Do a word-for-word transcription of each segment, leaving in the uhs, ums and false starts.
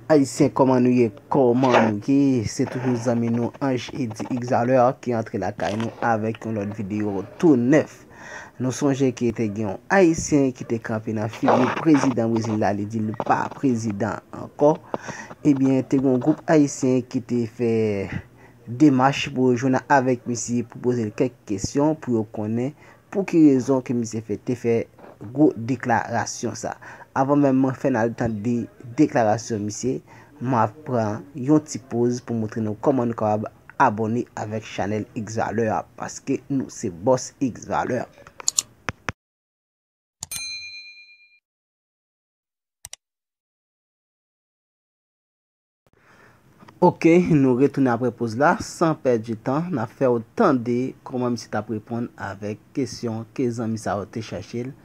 Ayisyen, kòman nou ye? Kòman nou ye? Se toujou zanmi nou Ange Eddy Exalter ki antre lakay nou avèk yon lòt videyo tou nèf. Nou sonje ke te gen yon Ayisyen ki te kanpe nan figi prezidan Brezil la, li di l pa prezidan ankò. Ebyen, te gen yon gwoup Ayisyen ki te fè demach pou yo jwenn avèk misye pou poze l kèk kesyon pou yo konnen pou ki rezon ke misye fè, te fè gwo deklarasyon sa. Avan menm mwen fè n al tande deklarasyon misye, m ap pran yon ti poz pou montre nou kòman nou kapab abòne avèk chanèl X Valeur a, paske nou se bòs X Valeur. Ok, nou retounen apre poz la. San pèdi tan, n ap fè w tande kòman misye t ap reponn avèk kesyon ke zanmi sa yo te chache l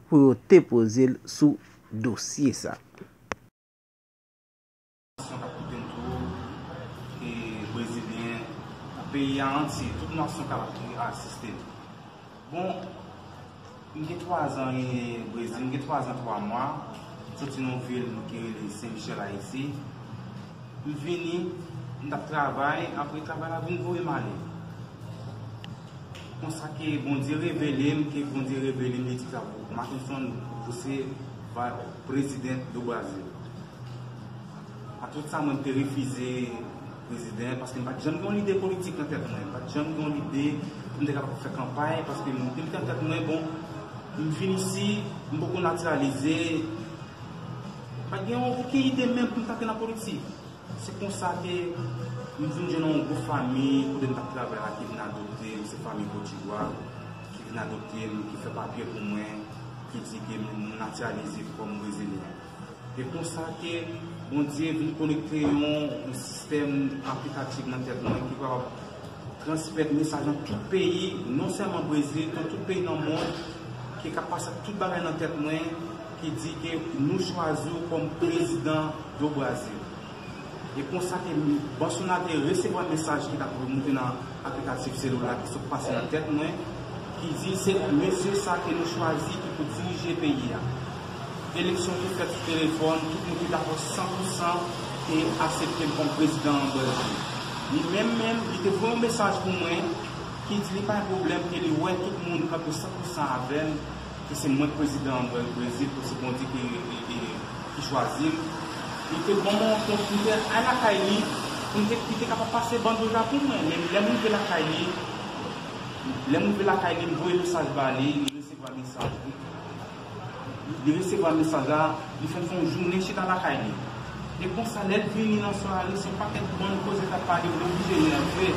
pou yo te poze l sou dosye sa. Nasyon k ap koute m tou, e brezilyen, peyi a antye, tout nasyon k ap asiste m. Bon, m gen twa zan e Brezil, m gen twa zan twa mwa, m soti nan yon vil ki rele Sen Michèl, Ayiti. M vini, m t ap travay, apre travay la vin voye m ale. Konsa ke Bondye revele m, ke Bondye revele m, li di sa pou Mackenson, ou se va president do Brasil. A tout sa, mwen, m te refize prezidan, paske m pa t janm gen yon lide politik nan tèt mwen. M pa t janm gen yon lide pou m te kapab fè kanpay, paske m te mete nan tèt mwen, bon, m vin isi, m poko natiralize, m pa t gen yon okenn ide menm pou m t antre nan politik. Se konsa ke m vin jwenn yon gwoup fanmi kote m t ap travay la ki vin adopte m, se fanmi Potjigwa ki vin adopte m, ki fè papye pou mwen, ki di ke m natiralize kòm brezilyen. E konsa ke Bondye vin konekte yon, yon sistèm aplikatif nan tèt mwen ki kapab transmèt mesaj nan tout peyi, non sèlman Brezil, nan tout peyi nan mond, ki ka pase ak tout bagay nan tèt mwen, ki di ke nou chwazi w kòm prezidan do Brazil. E konsa ke m, Bolsonaro te resevwa mesaj ki t ap remonte nan aplikatif selila ki sot pase nan tèt mwen, ki di se mesye sa ke nou chwazi ki pou dirije peyi a. Eleksyon te fèt sou telefòn, tout moun te dakò san pou san e aksepte m kòm prezidan an Brezil. Li menm menm, li te voye yon mesaj pou mwen ki di li pa gen pwoblèm, ke li wè tout moun kanpe san pou san avè m, ke se mwen k prezidan an Brezil, ke se Bondye ki, ki, ki, ki chwazi m. Li te ban mwen yon kont, m te al lakay li, pou m te, li te kapab pase bandola pou mwen. Men lè m rive lakay li, lè m rive lakay li, m voye mesaj ba li, li resevwa mesaj. Li resevwa mesaj la, li fè m fè yon jounen chita lakay li. E konsa, lè l vini nan sware, se yon pakèt bann koze k ap pale, li oblije nève.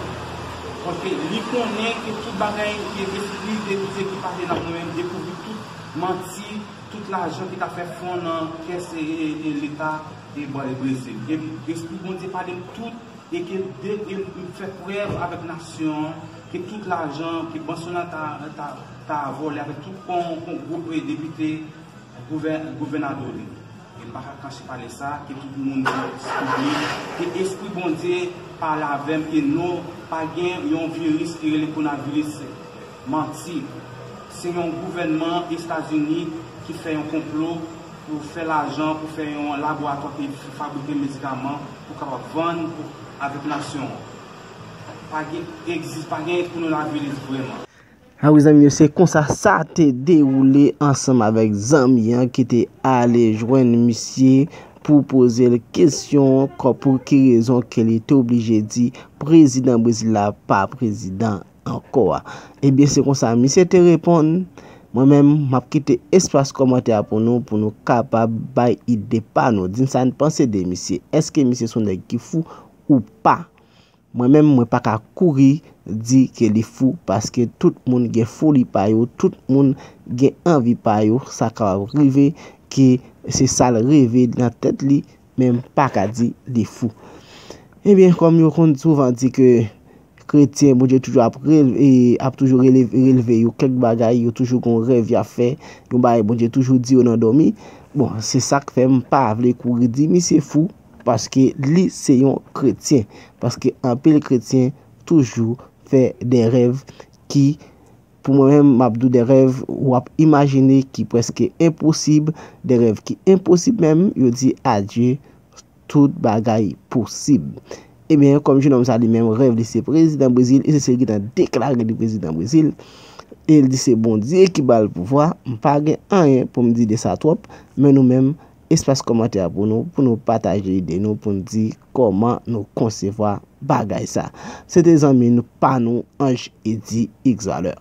Paske li konnen ke tout bagay ki espri de Bondye ki pale nan mwen menm, dekouvri tout manti, tout lajan ki ta fè fon nan kès e, e, e leta e Brezil. E espri Bondye pale m tout e ke de, e m fè prèv avèk nasyon an ke tout lajan ke Bolsonaro ta, ta, ta vòlè avèk tout kon, kon gwoup depite gouvè, gouvènadò li. E m pa ka kache pale sa, ke tout moun dekouvri ke espri Bondye pale avè m, ke non, pa gen yon viris ki rele kowonaviris. Manti. Se yon gouvènman Etazini ki fè yon konplo pou fè lajan, pou fè yon laboratwa ki fabrike medikaman pou kapab vann pou, avèk nasyon an. Pa gen, egzis, pa gen kowonaviris vrèman. A wi, zanmi yo, se konsa sa te dewoule ansanm avèk zanmi an ki te ale jwenn misye pou poze l kesyon kò pou ki rezon ke li te oblije di prezidan Brezil la pa prezidan ankò a. Ebyen, se konsa misye te reponn. Mwen menm, m ap kite espas kòmantè a pou nou, pou nou kapab bay ide pa nou. Di n sa n panse de misye. Èske misye se yon nèg ki fou ou pa? Mwen menm, mwen pa ka kouri di ke li fou, paske tout moun gen foli pa yo, tout moun gen anvi pa yo, sa kapab rive ke se sa l reve nan tèt li, men m pa ka di li fou. Ebyen, kòm yo konn souvan di ke kretyen, Bondye toujou ap rele, e, ap toujou releve, releve yo kèk bagay, yo toujou gon rèv y ap fè, yon bagay Bondye toujou di yo nan dòmi. Bon, se sa k fè m pa vle kouri di misye fou, paske li se yon kretyen. Paske anpil kretyen toujou fè de rèv ki, pou mwen menm, m ap di w de rèv w ap imajine ki prèske enposib, de rèv ki enposib menm, yo di adye, tout bagay posib. Ebyen, kòm jenòm sa li menm, rèv li se prezidan Brezil, e se sèl ki ta deklare li prezidan Brezil, e l di se Bondye ki ba l pouvwa, m pa gen anyen pou m di de sa twòp, men nou menm, espas kòmantè a pou nou, pou nou pataje ide nou, pou n di kòman nou konsevwa bagay sa. Se te zanmi nou, pa nou, Ange Eddy X Valeur.